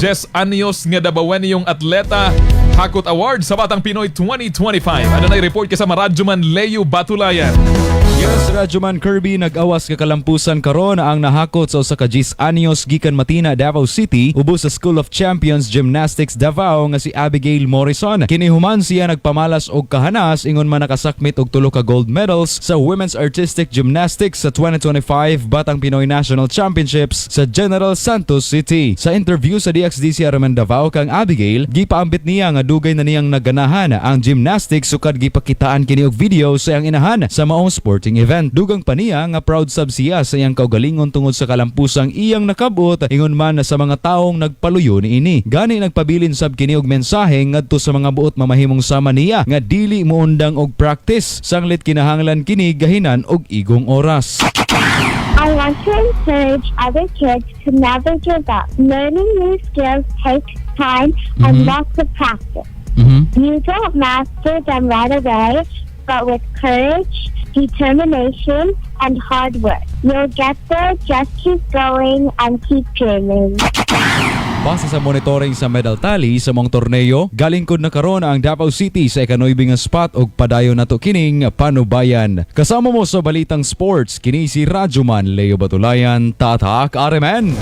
10 anyos nga Dabaweniyong atleta hakot award sa Batang Pinoy 2025. Adunay report kay sa Radyoman Leo Batulayan. Yes, Radyoman Kirby, nag-awas kakalampusan karon ang nahakot sa usa ka 10 anyos gikan Matina, Davao City, ubos sa School of Champions Gymnastics Davao nga si Abigail Morrison. Kini human siya nagpamalas og kahanas ingon man nakasakmit og tulo ka gold medals sa Women's Artistic Gymnastics sa 2025 Batang Pinoy National Championships sa General Santos City. Sa interview sa DXDC RMN Davao kang Abigail, gipaambit niya nga dugay na niyang naganahan ang gymnastics sukad gipakitaan kini og video sa iyang inahan sa maong sporting event. Dugang pa niya nga proud sab siya sa iyang kaugalingon tungod sa kalampusang iyang nakabot ingon man sa mga taong nagpaluyo niini. Gani nagpabilin sab kini og mensahe ngadto sa mga buot mamahimong sama niya nga dili moundang og practice sanglit kinahanglan kini gahinan og igong oras. I want to encourage other kids to never give up. Learning new skills takes time and lots of practice. You don't master them right away, but with courage, determination, and hard work, you'll get there. Just keep going and keep dreaming. Base sa monitoring sa medal tally sa maong torneo, galingkod na karon ang Davao City sa ikanuibe nga spot og padayon nato kining panubayan. Kasama mo sa Balitang Sports, kini si Radyoman Leo Batulayan, Tatak RMN.